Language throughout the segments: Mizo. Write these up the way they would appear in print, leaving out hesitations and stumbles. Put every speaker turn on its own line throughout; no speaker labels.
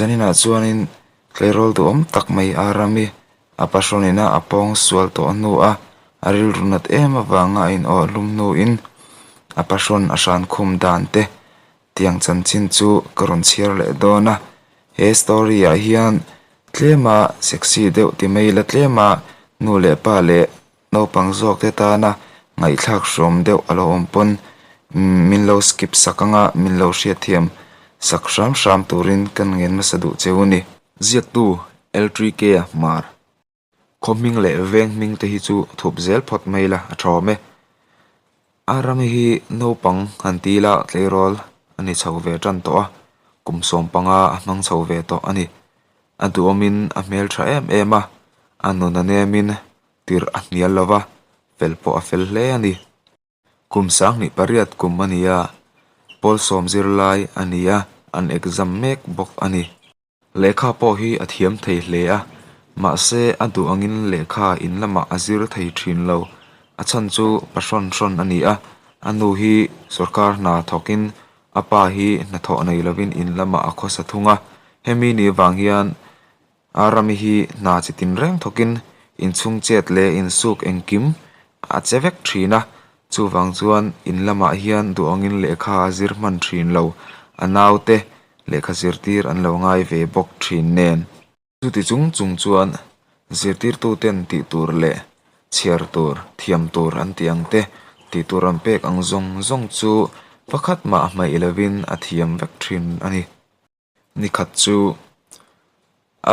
Zaninah chuanin tleirawl duhawm tak mai Arami a pahrawnina a pawng sual tawh hnu a, a rilru nat em avanga a inawh hlum hnuin a pahrawn a hran khum dan te tiang chanchin chu ka rawn chhiar leh dawn a. He story ah hian tlema sexy deuh ti mai ila tlema nu leh pa leh naupang zawk te tana ngaihthlak hrawm deuh a lo awm pawn min lo skip sak anga min lo hriatthiam sak hram hram turin kan ngen hmasa duh cheu a ni. Ziaktu L3K Hmar Khaw hming leh veng hming te hi chu thup zel phawt mai ila a thawm e. A ram hi naupang han ti ila tleirawl a ni chho ve tan tawh a, kum 15 a hmang chho ve tawh a ni. A duhawmin a hmeltha em em a, a nun a nemin tirh a hnial lo va, fel pawh a fel hle a ni. Kum 28 kum a ni a, pawl sawm zirlai a ni a, an exam mek bawk a ni. Lehkha pawh hi a thiam thei hle a, mahse a duh angin lehkha in lamah a zir thei thin lo. A chhan chu pahrawn hrawn a ni a, a nu hi sawrkar hna thawkin a pa hi hnathawh nei lovin in lamah a khawsa thung a. Hemi ni vang hian Arami hi hna chi tinreng thawkin inchhung chet leh insuk engkim a che vek thin a, chuvang chuan in lamah hian duh angin lehkha a zir hman thin lo, a naute lehkha zirtir an lo ngai ve bawk thin nen. Chuti chung chung chuan zirtirtuten tih tur leh chhiar tur, thiam tur an tih ang te, tih tur an pek ang zawng zawng chu pakhat mah hmaih lovin a thiam vek thin a ni. Nikhat chu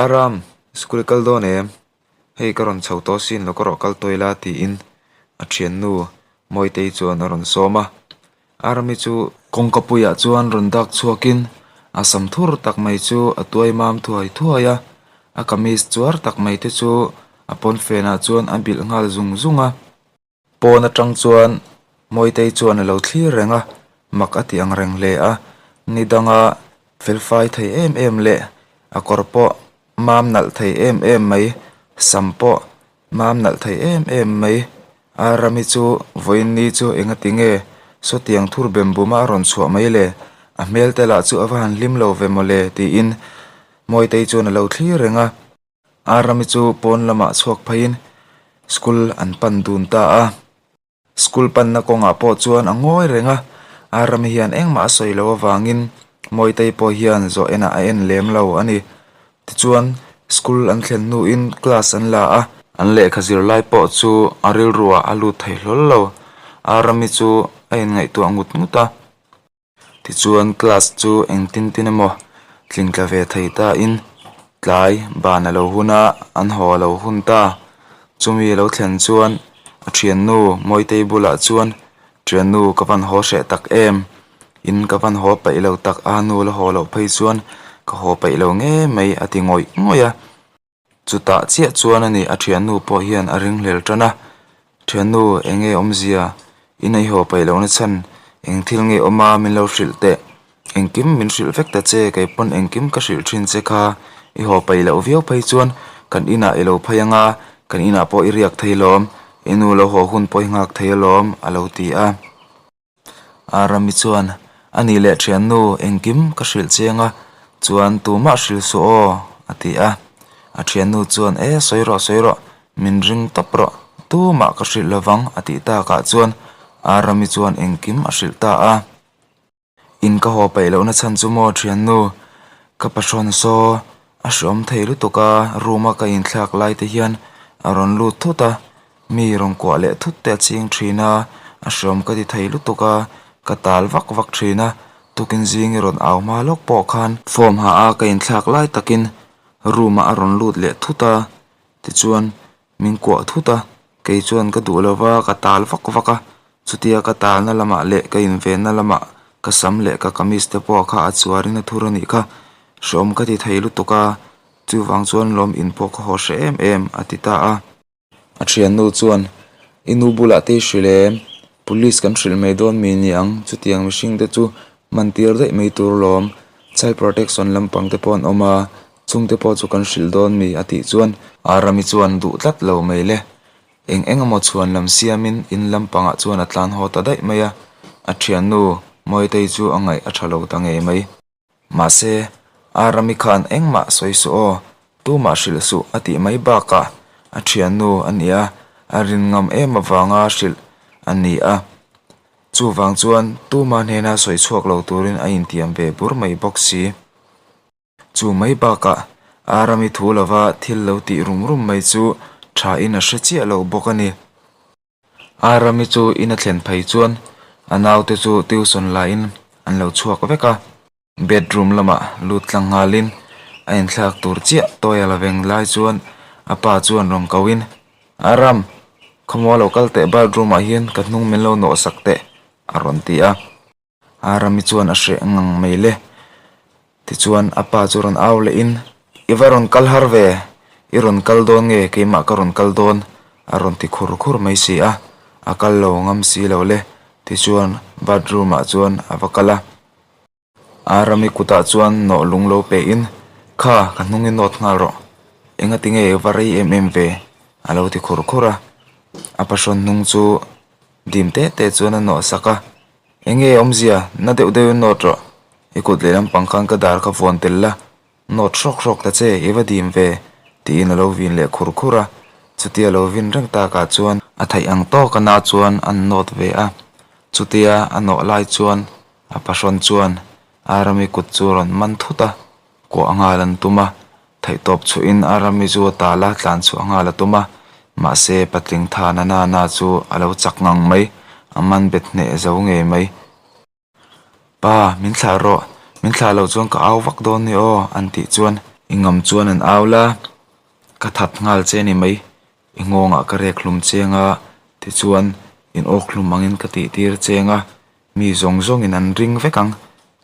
Aram, school i kal dawn em? Hei ka rawn chho tawh sin lo ka rawh kal tawi la tiin a thiannu Mawitei chuan a rawn sawm a. Arami chu kawngka puiah chuan rawn dak chhuakin a sam thur tak mai chu a tuai mam thuai thuai a, a kamis chuar tak mai te chu a pawnfenah chuan a bilh nghal zung zung a. Pawn atang chuan Mawitei chuan a lo thlir reng a, mak a ti ang reng hle a, ni danga felfai thei em em leh a kawr pawh mam nalh thei em em mai, sam pawh mam nalh thei em em mai. A Rami chu vawiin ni chu engati nge sawtiang thur bem buma a rawn chhuah mai le? A hmel te lah chu a va han hlim lo ve mawle tiin Mawitei chuan a lo thlir reng a. Arami chu pawn lamah chhuak pheiin school an pan dun ta a. School panna kawngah pawh chuan a ngawi reng a, Arami hian engmah a sawi loh avangin Mawitei pawh hian zawh enah a en lem lo a ni. Tichuan, school an thlen hnuin class an la a. An lehkha zirlai pawh chu a rilruah a lut thei hlawl lo. Arami chu a inngaihtuah ngut ngut a. Tichuan class chu engtin tin emaw tling tla ve thei ta in tlai ban a lo hun a, an haw a lo hun ta. Chumi a lo thlen chuan a thiannu Mawitei bulah chuan Thiannu ka van haw hreh tak em? In ka van haw paih lo tak a nu la haw loh phei chuan ka haw paih lo ngei mai a ti ngawih ngawih a. Chutah chiah chuan a ni, a thiannu pawh hian a ringhlel tan a, Thiannu, eng nge awmzia? In ei haw paih lohna chhan eng thil nge awm a, min lo hrilh teh. Engkim min hrilh vek ta che, kei pawn engkim ka hrilh thin che kha. I haw paih loh viau phei chuan kan inah i lo phei ang a, kan inah pawh i riak thei lawm, i nu lo haw hun pawh i nghak thei alawm, a lo ti a. Arami chuan, A nih leh thiannu, engkim ka hrilh chiang a, chuan tumah hrilh suh aw, a ti a. A thiannu chuan, E, sawi rawh, sawi rawh, min ring tawp rawh, tumah ka hrilh lovang, a tih takah chuan Arami chuan engkim a hrilh ta a. In ka haw paih lohna chhan chu maw thiannu, ka pahrawn saw a hreawm thei lutuk a, room a ka inthlak lai te hian a rawn lut thut a, mi rawn kuah leh thut te a ching thin a, a hreawm ka ti thei lutuk a, ka tal vak vak thin a, tukin zing i rawn au hma lawk pawh khan form ha a ka inthlak lai takin room ah a rawn lut leh thut a, tichuan Min kuah thut a, kei chuan ka duh lova ka tal vak vak a, chutia ka talna lamah leh ka invenna lamah ka sam leh ka kamis te pawh kha a chuarin a thur a nih kha, hreawm ka ti thei lutuk a, chuvang chuan lawm in pawh ka haw hreh em em a ti ta a. A thiannu chuan, I nu bulah te i hrilh em? Police kan hrilh mai dawn mi ni ang, chutiang mihring te chu man tir daih mai tur lawm, child protection lampang te pawh an awm a, Chungte pawh chu kan hrilh dawn mi a tih chuan Arami chuan duh tlat lo mai le. Eng eng emaw chhuan lam siamin in lampangah chuan a tlan haw ta daih mai a, a thiannu Mawitei chu a ngaih a tha lo ta ngei mai. Mahse, Arami khan engmah sawi suh aw, tumah hrilh suh a tih mai bakah a thiannu a nia, a rin ngam em avanga hrilh a ni a. Chuvang chuan tuma hnena sawi chhuak lo turin a intiam ve bur mai bawk si. Chu mai bakah Arami thu lova thil lo tih rum rum mai chu thain a hre chiah lo bawk a ni. Arami chu in a thlen phei chuan a naute chu tuition lain an lo chhuak vek a. Bedroom lamah lut tlang nghalin a inthlak tur chiah tawi a la veng lai chuan a pa chuan rawn koin, Aram, khawmual lo kal teh bathroom ah hian ka hnung min lo nawhsak teh a rawn ti a. Arami chuan a hreh ngang mai le. Tichuan a pa chu rawn au leh in, I va rawn kal har ve, i rawn kal dawn nge keimah ka rawn kal dawn? a rawn ti khur khur mai si a, a kal lo ngam si lo le. Tichuan bathroom ah chuan a va kal a. Arami kutah chuan nawh lung lo pe in, Kha, ka hnung i nawt nghal rawh. Engati nge i va rei em em ve? a lo ti khur khur a. A pahrawn hnung chu dim te te chuan a nawh sak a. Enge awmzia, na deuh deuhin nawt rawh. I kut leh lampang khan ka dar kha vuan tel la, nawt hrawk hrawk ta che, i va dim ve, tiin a lo vin leh khur khur a. Chutia a lo vin reng takah chuan a theih ang tawk a na chuan an nawt ve a. Chutia a nawh lai chuan a pahrawn chuan Arami kut chu a rawn man thut a, kuah nghal an tum a. Theihtawp chhuahin a rami chu a tal a, tlan chhuah nghal a tum a. Mahse, patling tha na na na chu a lo chak ngang mai, a man bet hneh zo ngei mai. Pa, min thlah rawh, min thlah loh chuan ka au vak dawn ni aw, an tih chuan. I ngam chuan an au la, ka that nghal che ni mai, i nghawngah ka rek hlum cheng a, tichuan in awk hlum angin ka tih tir cheng a, Mi zawng zawngin an ring vek ang.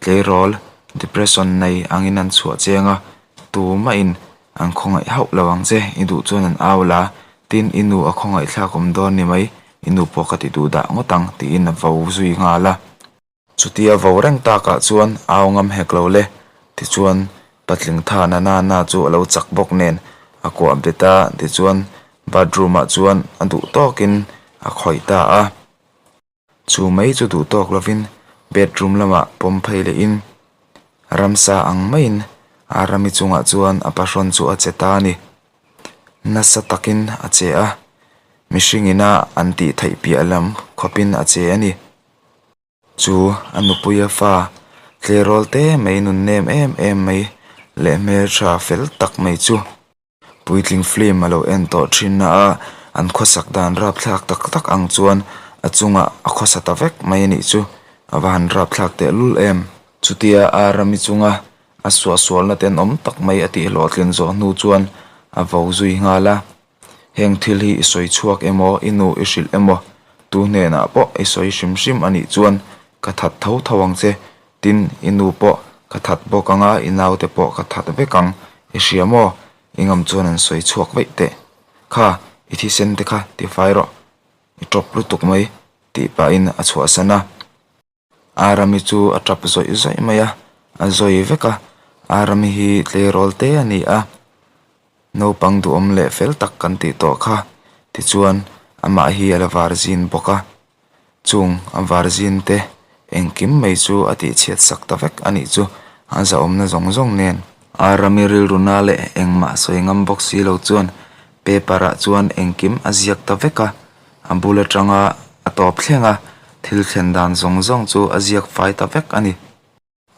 Tleirawl, depression nei angin an chhuah chiang a, tumahin an khawngaih hauh lo ang che, i duh chuan an au la, tin i nu a khawngaih thlak awm dawn ni mai, i nu pawh ka ti duh dah ngawt ang tiin a vo zui nghal a. Chutia vo reng takah chuan au ngam hek lo le, tichuan patling tha na na na chu a lo chak bawk nen a kuah bet a, tichuan bathroom ah chuan a duh tawkin a khawih ta a. Chu mai chu duh tawk lovin bedroom lamah pawm phei lehin ramsa ang maiin Arami chungah chuan a pahrawn chu a che ta a ni. Nasa takin a che a, mihring ina an tih theih piah lam khawpin a che a ni. Chu a nupuia fa tleirawl te mai nun nem em em mai leh hmeltha fel tak mai chu. Puitling film a lo en tawh thin na a, an khawsak dan rapthlak tak tak ang chuan a chungah a khawsa ta vek mai a nih chu, a va han rapthlak tehlul em. Chutia a rami chunga a suahsualna tenawm tak mai a tih hlawhtlin zawh hnu chuan a vo zui nghal a, heng thil hi i sawi chhuak emaw i nu i hrilh emaw tu hnenah pawh i sawi hrim hrim a nih chuan ka that tho tho ang che Tin, i nu pawh ka that bawk ang a, i naute pawh ka that vek ang, i hria maw? I ngam chuan an sawi chhuak vaih teh. Kha, i thisen te kha ti fai rawh, i tawp lutuk mai, tih pahin a chhuahsan a. Arami chu a tap zawih zawih mai a, a zawi vek a. Arami hi tleirawl te a ni a, naupang duhawm leh fel tak kan tih tawh kha. Tichuan, amah hi a la var zin bawk a. Chung a varzin te engkim mai chu a tihchhiat sak ta vek a nih chu, a zahawmna zawng zawng nen. A rami rilruna leh engmah sawi ngam bawk si lo chuan paper ah chuan engkim a ziak ta vek a, a bul atanga a tawp thleng a, thil thlen dan zawng zawng chu a ziak fai ta vek a ni.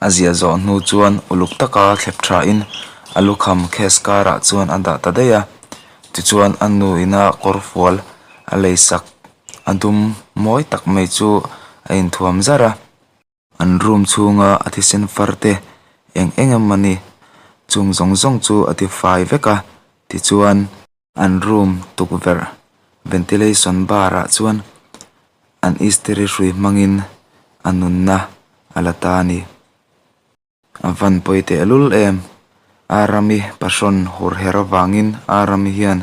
A ziah zawh hnu chuan uluk taka thlep thain a lukham case karah chuan a dah ta daih a. Tichuan a nu ina kawrfual a leisak a dum mawi tak mai chu a inthuam zar a. An room chhunga a thisen far te eng eng emaw ni chung zawng zawng chu a ti fai vek a. Tichuan. An room tukverh ventilation bar ah chuan an istiri hrui hmangin a nunna a la ta a ni. A van pawi tehlul em? Arami pahrawn hur her avangin Arami hian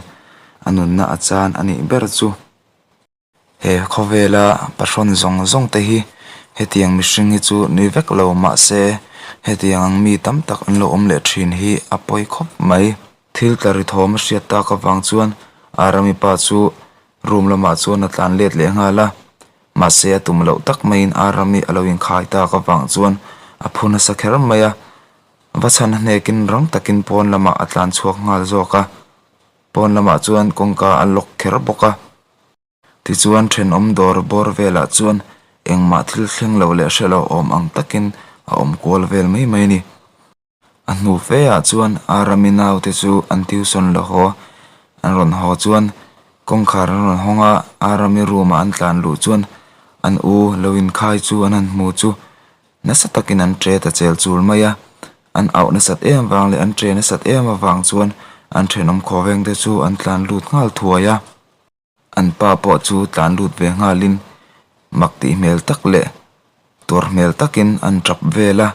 a nunna a chan a nih ber chu. He khawvela pahrawn zawng zawng te hi hetiang mihring hi chu ni vek lo mahse hetiang ang mi tam tak an lo awm leh thin hi a pawi khawp mai. Thil tla ri thawm a hriat tak avang chuan Arami pa chu room lamah chuan a tlan let leh nghal a, mahse a tum loh tak maiin Arami a lo inkhai tak avang chuan a phu nasa kher mai a. Va chhan a hnekin rang takin pawn lamah a tlan chhuak nghal zawk a, pawn lamah chuan kawngka a lock kher bawk a. Tichuan thenawm dawr bawr velah chuan engmah thil thleng lo leh hre lo awm ang takin a awm kual vel mai mai a ni. A hnu fe ah chuan Arami naute chu an tuition la haw an rawn haw chuan kawngkhar an rawn hawng a, Arami room ah an tlan luh chuan an u lo inkhai chu an han hmu chu Nasa takin an ṭe ta chel chul mai a, an auh nasat em vang leh an ṭe nasat em avang chuan an ṭhenawm khawveng te chu an tlan lut nghal thuai a. An pa pawh chu tlan lut ve nghalin mak tih hmel tak leh tuar hmel takin an ṭap vel a,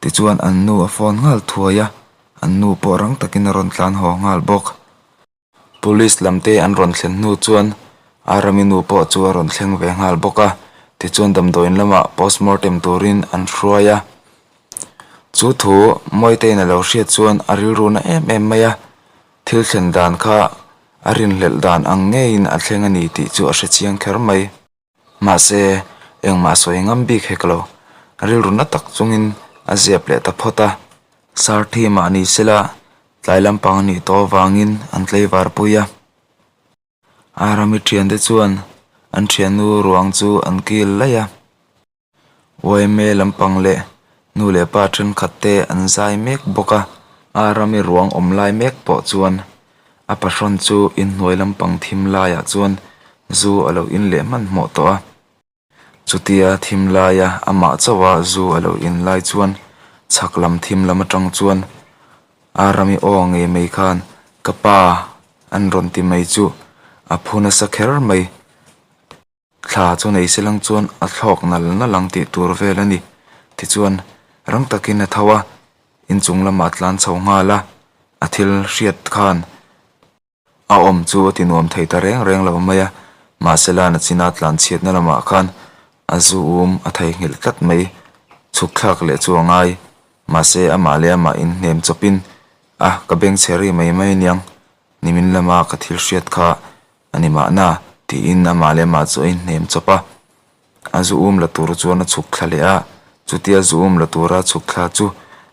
tichuan an nu a phone nghal thuai a, an nu pawh rang takin a rawn tlan haw nghal bawk. Police lam te an rawn thlen hnu chuan Arami nu pawh chu a rawn thleng ve nghal bawk a, tichuan damdawiin lamah postmortem turin an hruai a. Chu thu Mawitein a lo hriat chuan a rilru na em em mai a, thil thlen dan kha a rinhlelh dan ang ngeiin a thleng a ni tih chu a hre chiang kher mai. Mahse, engmah sawi ngam bik hek lo. Rilru na tak chungin a ziap leh ta phawt a. Sarthi mah ni sela tlai lampang a nih tawh avangin an tleivar pui a. Arami thiante chuan an thiannu ruang chu an kil laih a. Uaime lampang leh nu leh pa thenkhat te an zai mek bawk a, Arami ruang awm lai mek pawh chuan a pahrawn chu inhnuai lampang thim laiah chuan zu a lo in leh hmanhmawh tawh a. Chutia thim laia amah chauha zu a lo in lai chuan chhak lam thim lam atang chuan Arami aw ngei mai khan ka pa an rawn ti mai chu a phu nasa kher mai. Thla chu nei se lang chuan a thlawk nal nal ang tih tur vel a ni. Tichuan, rang takin a tho a, inchung lamah a tlan chho nghal a, a thil hriat khan a awm chu a ti nuam thei ta reng reng lo mai a, mahsela nachina tlan chhiatna lamah khan a zu um a theihnghilh tlat mai, chhuk thlak leh chu a ngai, mahse amah leh amah inhnem chawpin a ka bengchhe ri mai mai aniang, nimin lama ka thil hriat kha A ni mahna, tiin amah leh amah chu a inhnem chawp a. A zu um la tur chuan a chhuk thla leh a, chutia zu um la tura chhuk thla chu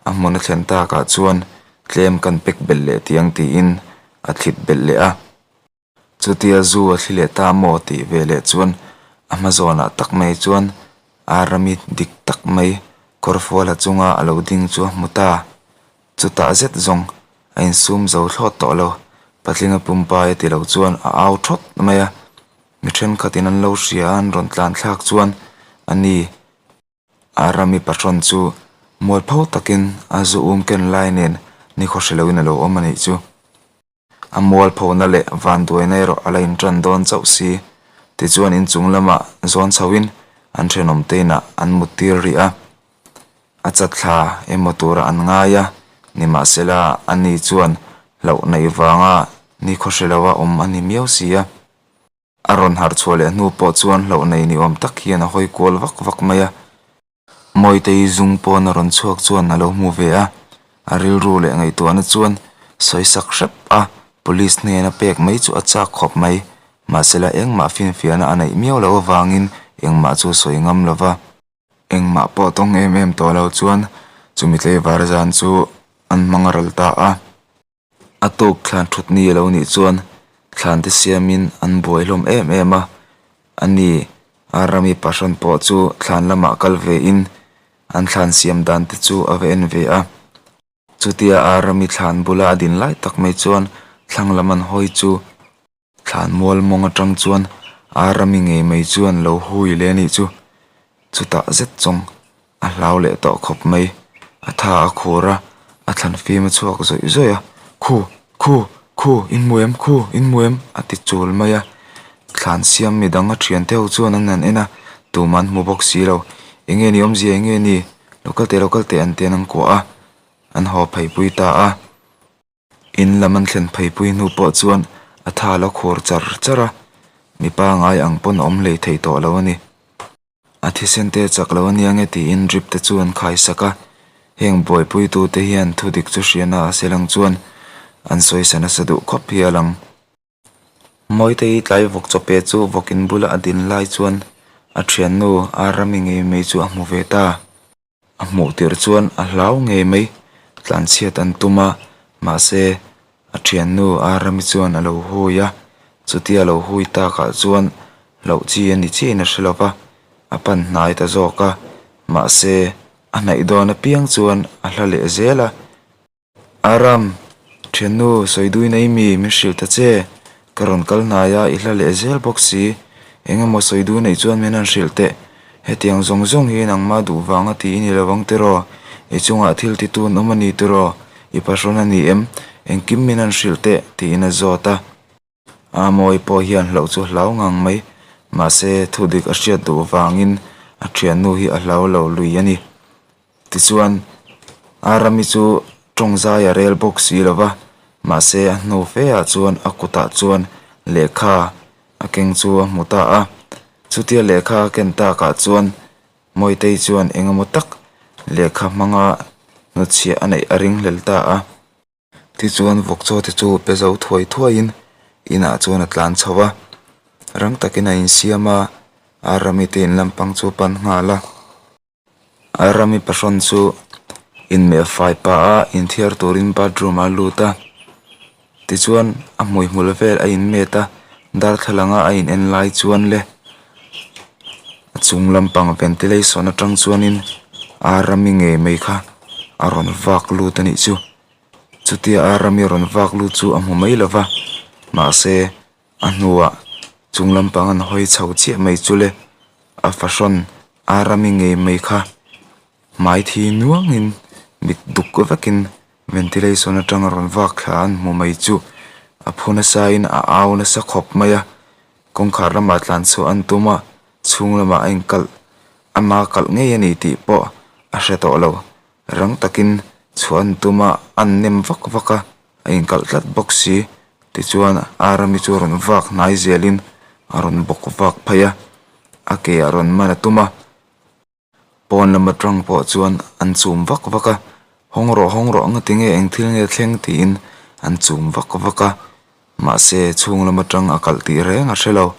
a hmun a thlen takah chuan tlem kan pek belh leh tiang tiin a thlip belh leh a. Chutia zu a thli leh ta maw tih ve leh chuan a hma zawnah tak mai chuan Arami dik tak mai kawrfuala chunga a lo ding chu a hmu ta. Chutah zet zawng a insum zo thlawt tawh lo, patlinga pumpai a ti lo chuan a au thawt mai a, mi thenkhatin an lo hria a an rawn tlan thlak chuan a ni. Arami pahrawn chu mualpho takin a zu um ken lai nen nikhaw hre loin a lo awm a nih chu. A mualphona leh vanduaina erawh a la intan dawn chauh si. Tichuan inchung lamah zawn chhoin an thenawm te inah an mut tir rih a. A chatthla emaw tura an ngai a, nimahsela ani chuan hlauh neih vanga nikhaw hre loa awm a ni miau si a. A rawn harh chhuah leh hnu pawh chuan hlauh nei ni awm tak hian a hawi kual vak vak mai a. Mawitei zung pawn a rawn chhuak chuan a lo hmu ve a, a rilru leh ngaihtuahna chuan sawi sak hrep a, police hnena pek mai chu a chak khawp mai. Mahsela engmah finfiahna a neih miau loh avangin engmah chu sawi ngam lo va. Engmah pawh tawng em em tawh lo chuan chumi tleivar zan chu an hmang ral ta a. A tuk thlan thut ni a lo nih chuan thlan te siamin an buai hlawm em em a, a ni a rami pahrawn pawh chu thlan lamah kal ve in an thlan siam dan te chu a va en ve a. Chutia a rami thlan bula a din lai tak mai chuan thlang lam an hawi chu Thlan mual mawng atang chuan Arami ngei mai chuan lo hui leh a nih chu. Chutah zet zawng a hlau leh tawh khawp mai. A tha a khur a, a thlan fim a chhuak zawih zawih a, Khu! Khu! Khu! In hmu em? Khu! In hmu em? a ti chul mai a. Thlan siam mi dang a thian te ho chuan an han en a, tumah an hmu bawk si lo. Enge ni awmzia enge ni? Lo kal teh lo kal teh an tian an kuah a, an haw pheipui ta a. In lam an thlen pheipui hnu pawh chuan a thal a khur char char a, mipa ngai ang pawn a awm hlei thei tawh lo a ni. A thisen te chak lo a nia nge tiin drip te chu an khai sak a, heng buaipuitute hian thudik chu hriana a selang chuan an sawisa nasa duh khawp hi a lang. Mawitei tlai vawk chawpe chu vawkin bula a din lai chuan a thiannu Arami ngei mai chu a hmu ve ta. A hmuh tirh chuan a hlau ngei mai. Tlanchhiat an tum a, mahse a thiannu Arami chuan a lo hui a, chutia a lo hui takah chuan hlauh chi a ni chiahin a hre lo va, a pan hnai ta zawk a, mahse a hnaih dawn apiang chuan a hla leh zel a. Aram, thiannu sawi dui nei mi min hrilh ta che, ka rawn kal hnai a, i hla leh zel bawk si, eng emaw sawi dui neih chuan min han hrilh teh, hetiang zawng zawng hi nangmah duh vang a ti i ni lo ang tiraw, i chungah thil ti tun awm a ni tiraw, i pahrawn a ni em, engkim min han hrilh teh tiin a zawt a. A mawi pawh hian hlauh chu hlau ngang mai, mahse thudik a hriat duh vangin a thiannu hi a hlau lo lui a ni. Tichuan, Arami chu tawng zai a rel bawk si lo va, mahse a hnu fe ah chuan a kutah chuan lehkha a keng chu a hmu ta a. Chutia lehkha a ken takah chuan Mawitei chuan engemaw tak lehkha hmanga hnutchhiah a neih a ringhlel ta a. Tichuan vawkchaw te chu pe zo thuai thuaiin inah chuan a tlan chho a, rang takin a insiam a, Arami te in lampang chu a pan nghal a. Arami pahrawn chu inmeh fai pah a inthiar turin bathroom ah a lut a, tichuan a hmuihmul vel a inmet a, darthlalang a a in en lai chuan le a chung lampang ventilation atang chuanin Arami ngei mai kha a rawn vak lut a nih chu. Chutia a rami rawn vak lut chu a hmu mai lo va, mahse a hnuah chung lampang an hawi chho chiah mai chu le, a fahrawn a rami ngei mai kha hmai thi nuangin mit duk vekin ventilation atanga rawn vak thla an hmu mai chu a phu nasain a au nasa khawp mai a, kawngkhar lamah tlan chhuah an tum a, chhung lamah a inkalh ama kalh ngei a ni tih pawh a hre tawh lo. Rang takin chhuan tuma an nem vak vak a, a inkalh tlat bawk si. Tichuan Arami chu rawn vak hnai zelin a rawn bawk vak phei a, a ke ah rawn man a tum a. Pawn lam atang pawh chuan an chum vak vak a, Hawng rawh, hawng rawh, ngati nge eng thil nge thleng tiin an chum vak vak a. Mahse chhung lam atang a kalh tih reng a hre lo,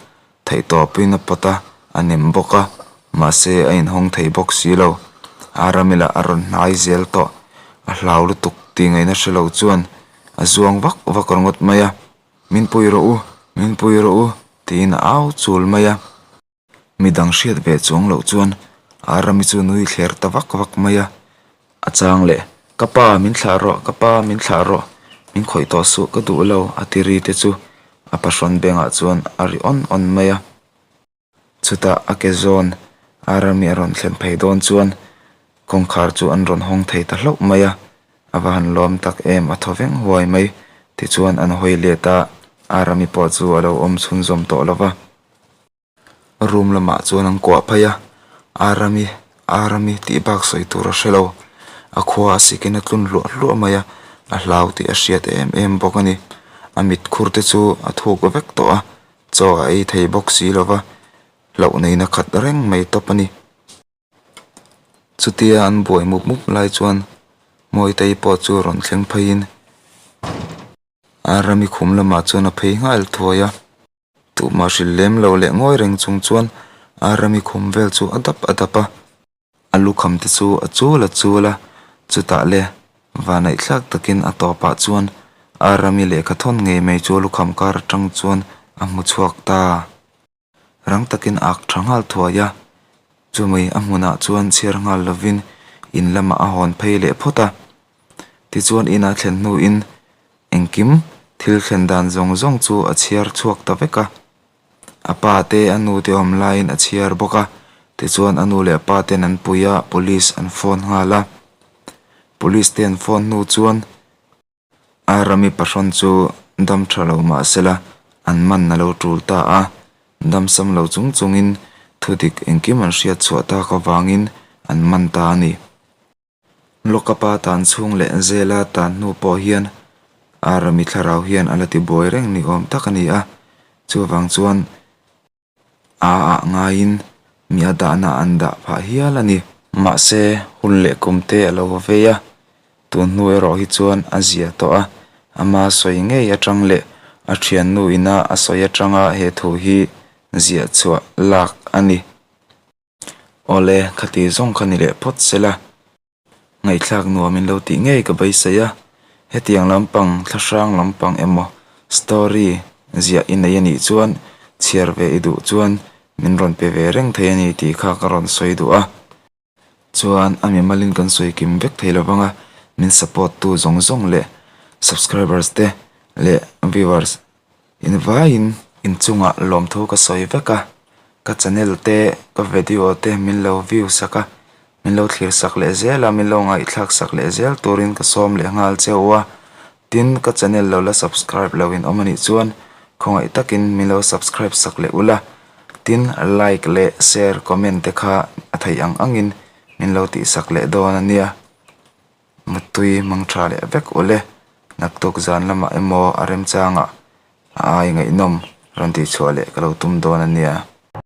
Theihtawpin a pawt a, a nem bawk a, mahse a inhawng thei bawk si lo. Arami lah a rawn hnai zel tawh, a hlau lutuk tih ngaihna hre lo chuan a zuang vak vak ringawt mai a, Min pui rawh u, min pui rawh u tiin a au chul mai a. Midang hriat ve chuang loh chuan Arami chu nui thler ta vak vak mai a, A chang leh, Ka pa, min thlah rawh, ka pa, min thlah rawh, min khawih tawh suh, ka duh lo, a ti ri te chu a pahrawn bengah chuan a ri awn awn mai a. Chutah a ke zawn a rami a rawn thlen phei dawn chuan kawngkhar chu an rawn hawng thei ta hlauh mai a, a va han lawm tak em, a thaw veng huai mai. Tichuan an hawi let a, a rami pawh chu a lo awm chhunzawm tawh lo va. Room lamah chuan an kuah phei a, Arami, Arami tih bak sawi tur a hre lo. A khua a sikin a tlun hluah hluah mai a, a hlau tih a hriat em em bawk a ni. A mit khur te chu a thuk vek tawh a, chaw a ei thei bawk si lo va, hlauh neihna khat reng mai tawp a ni. Chutia an buai mup mup lai chuan Mawitei pawh chu rawn thleng pheiin Arami khum lamah chuan a phei nghal thuai a. Tuhmah hrilh lem lo leh ngawi reng chung chuan Arami khum vel chu a dap a dap a. A lukham te chu a chul a chul a, chutah le vanaih thlak takin a tawpah chuan Arami lehkha thawn ngei mai chu a lukham kar atang chuan a hmu chhuak ta. Rang takin a ak tha nghal thuai a, chumi a hmunah chuan chhiar nghal lovin in lamah a hawn phei leh phawt a. Tichuan ina thlen hnuin Engkim thil thlen dan zawng zawng chu a chhiar chhuak ta vek a. A pa te a nu te awm laiin a chhiar bawk a, tichuan a nu leh a pa ten an pui a, police an phone nghal a. Police te an phone hnu chuan a rami pahrawn chu dam tha lo mah sela an man a lo tul ta a, dam sam lo chung chungin thudik engkim an hriat chhuah tak avangin an man ta a ni. Lawkapa tan chhung leh zela tan hnu pawh hian Arami thlarau hian a la ti buai reng ni awm tak a ni a, chuvang chuan a ah ngaiin mi a dahna an dah phah hial a ni. Mahse, hun leh kum te a lo vei a, tun hnu erawh hi chuan a zia tawh a, ama sawi ngei atang leh a thiannu ina a sawi atanga he thu hi ziah chhuah lak a ni. Awle, khati zawng kha ni leh phawt se la. Ngaihthlak nuam in lo tih ngei ka beisei a, hetiang lampang thlahrang lampang emaw story ziah i nei anih chuan chhiar ve i duh chuan min rawn pe ve reng thei a ni tih kha ka rawn sawi duh a. Chuan a mimalin kan sawi kim vek thei lovang a, min support tu zawng zawng leh subscribers te leh viewers invaiin inchungah lawmthu ka sawi vek a, ka channel te ka video te min lo view sak a, min lo thlir sak leh zel a, min lo ngaihthlak sak leh zel turin ka sawm leh nghal che u a, tin ka channel lo la subscribe lo in awm anih chuan khawngaih takin min lo subscribe sak leh ula, tin like leh share comment te kha a theih ang angin min lo tih sak leh dawn a nia, Mutui mang tha leh vek ule, naktuk zan lamah emaw a remchangah a ai ngaihnawm rawn tihchhuah leh ka lo tum dawn a nia.